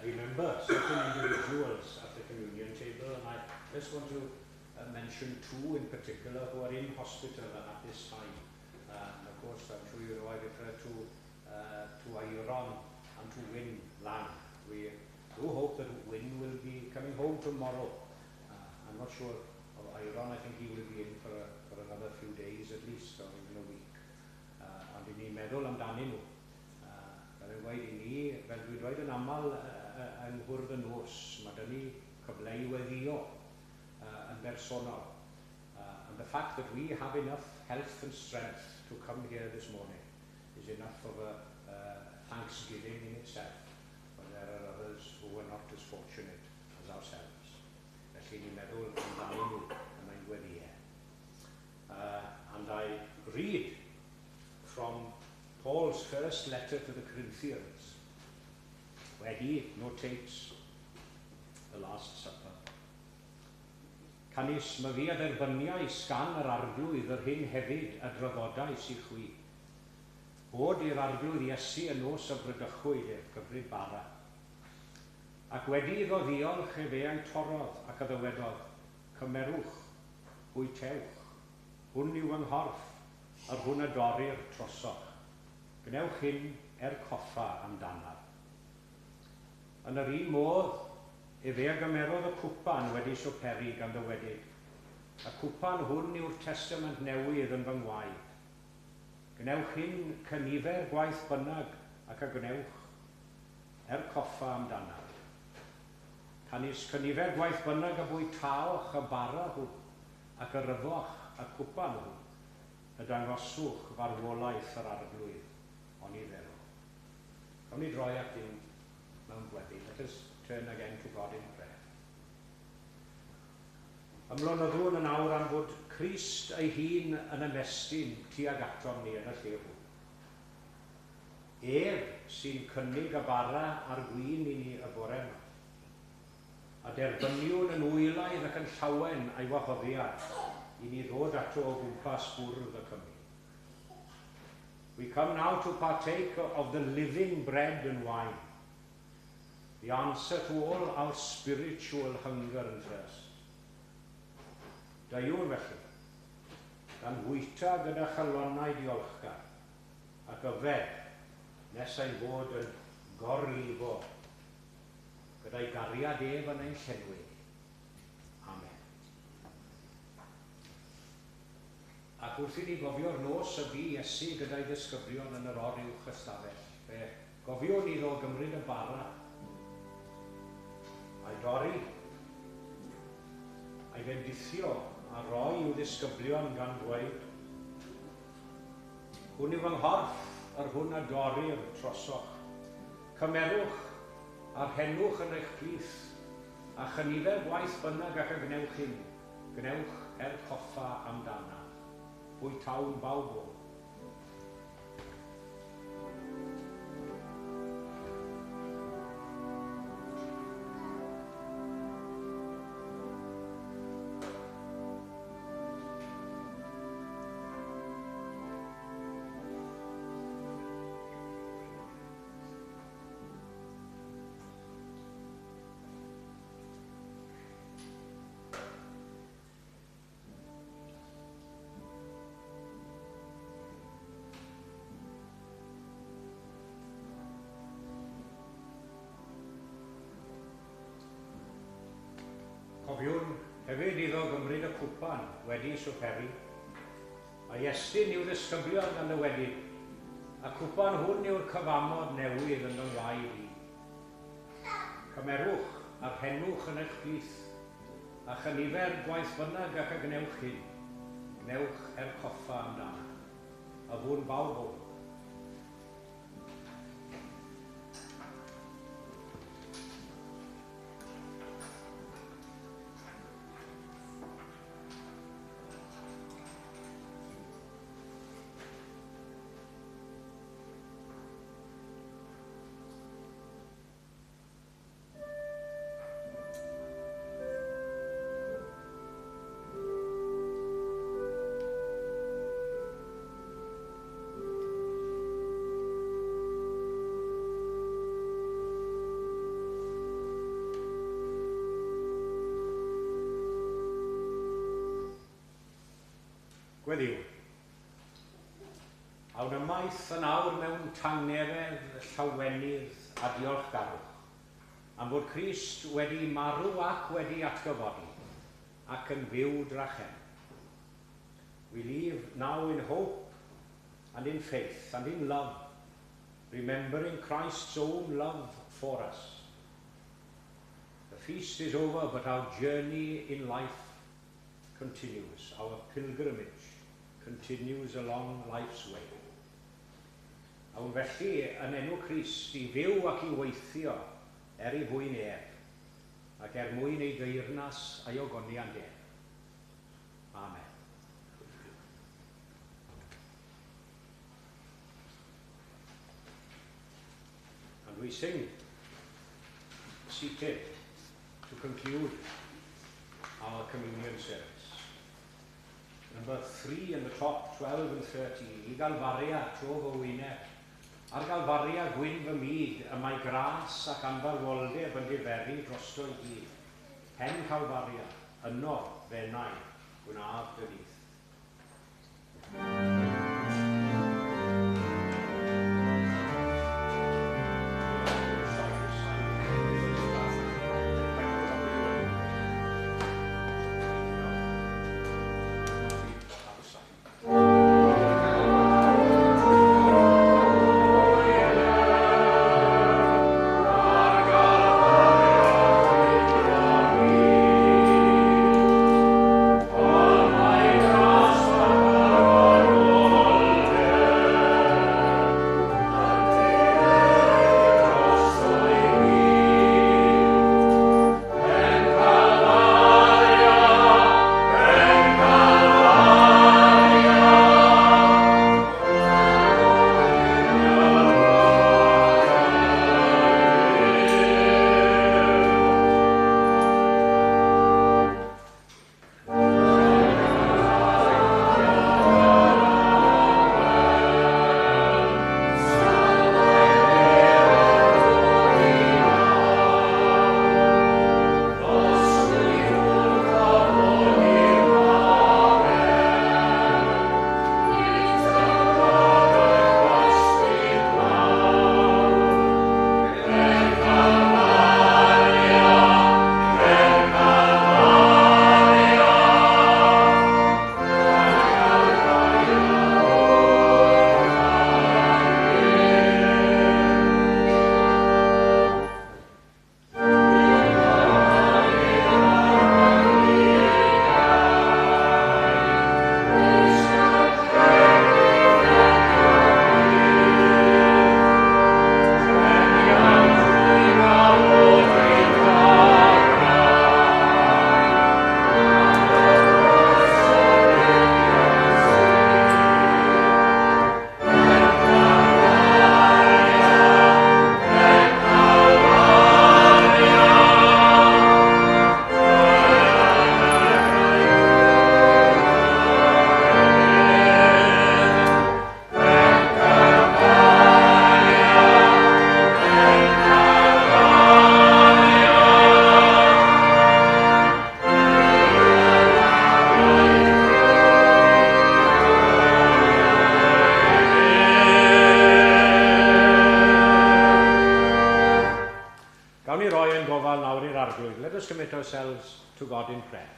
We remember certain individuals at the communion table, and I just want to mention two in particular who are in hospital at this time. And of course, I'm sure you know I refer to Iron and to Wyn Lang. We do hope that Wyn will be coming home tomorrow. I'm not sure of Iron. I think he will be in for another few days at least, or even a week. Ond i ni'n meddwl amdanyn nhw. Fel yn gweud i ni, fel dwi'n dweud yn aml yng nghwrdd y nos, mae 'da ni cyfle i weddio yn bersonol. And the fact that we have enough health and strength to come here this morning is enough of a thanksgiving in itself. But there are others who are not as fortunate as ourselves. Felly ni'n meddwl amdanyn nhw yn ein gweddïau. And I read from Paul's first letter to the Corinthians, where he notates the Last Supper. Canys myfi a dderbyniais gan yr arglwydd yr hyn hefyd a draddodais i chwi. Bod i'r Arglwydd Iesu y nos y bradychwyd ef gymryd bara. Ac wedi iddo ddiolch efe a'i torrodd ac a ddywedodd, "Cymerwch, bwytewch, hwn yw fy nghorff, yr hwn a dorrir trosoch. Gwnewch hyn er coffa amdanaf." Yn yr un modd, efe a gymerodd y cwpan wedi swperi gan ddywedyd, "Y cwpan hwn yw'r testament newydd yn fy ngwaed. Gwnewch hyn cynifer gwaith bynnag ac a gwnewch er coffa amdanaf. Canys cynifer gwaith bynnag a bwytaoch y bara hwn ac yr yfoch y cwpan hwn, y dangoswch farwolaeth yr Arglwydd, oni ddelo." Cawn ni droi at Dduw mewn gweddi. Let us turn again to God in prayer. Ymlonyddwn yn awr am fod Crist ei hun yn ymestyn tuag atom ni yn y lle hwn. Ef sy'n cynnig y bara a'r gwin i ni y bore yma. A derbyniwn yn wylaidd ac yn llawen ei wahoddiad i ni ddod ato o gwmpas bwrdd y cymun. We come now to partake of the living bread and wine, the answer to all our spiritual hunger and thirst. Deuwn felly, gan fwyta gyda chalonnau diolchgar, ac yfed nes ein bod yn gorlifo gyda'i gariad ef yn ein llenwi. Amen. Ac wrth i ni gofio'r nos y bu Iesu gyda'i ddisgyblion yn yr oruwch ystafell, fe gofiwn iddo gymryd y bara, a'i dorri, a'i fendithio a roi i'w ddisgyblion gan ddweud, "Hwn yw fy nghorff, yr hwn a dorrir trosoch. Cymerwch a rhennwch yn eich plith, a chynifer gwaith bynnag ac a gwnewch hyn, gwnewch er coffa amdanaf." Bwytawn bawb o. Cofiwn hefyd iddo gymryd y cwpan wedi swperi, a'i estyn i'w ddisgyblion gan ddywedyd, "Y cwpan hwn yw'r cyfamod newydd yn fy ngwaed i. Cymerwch a rhennwch yn eich plith, a chynifer gwaith bynnag ac a gwnewch hyn, gwnewch er coffa amdano." Yfwn bawb o. Gweddïwn. Awn ymaith yn awr mewn tangnefedd, llawenydd a diolchgarwch, am fod Crist wedi marw ac wedi atgyfodi, ac yn fyw drachefn. We leave now in hope and in faith and in love, remembering Christ's own love for us. The feast is over, but our journey in life continues. Our pilgrimage continues along life's way. Awn felly yn enw Crist i fyw ac i weithio er ei fwyn ef, ac er mwyn ei deyrnas a'i ogoniant ef. Amen. And we sing seated to conclude our communion service. Number 3 in the top, 12 and 13. I Galfaria, tro fy wyneb. Ar Galfaria gwyn fy myd, y mae gras ac anfarwoldeb yn diferu drosto i gyd. Pen Calfaria, yno fenai, gwnaf dy nyth. Ourselves to God in prayer.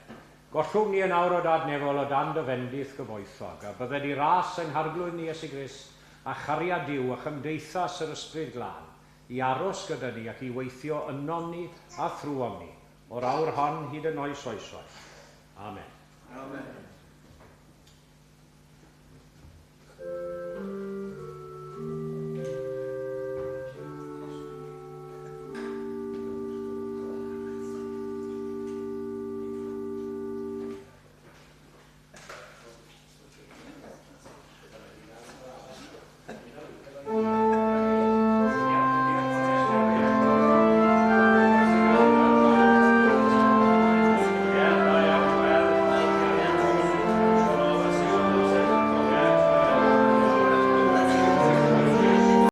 Gollwng ni yn awr o dad nefol o dan dy fendith gyfoethog, a bydded i ras yng Ngharglwydd ni Iesu Grist a chariad Duw a chymdeithas yr Ysbryd Glân i aros gyda ni ac i weithio ynom ni a thrwom ni, o'r awr hon hyd yn oes oesoedd. Amen. Amen.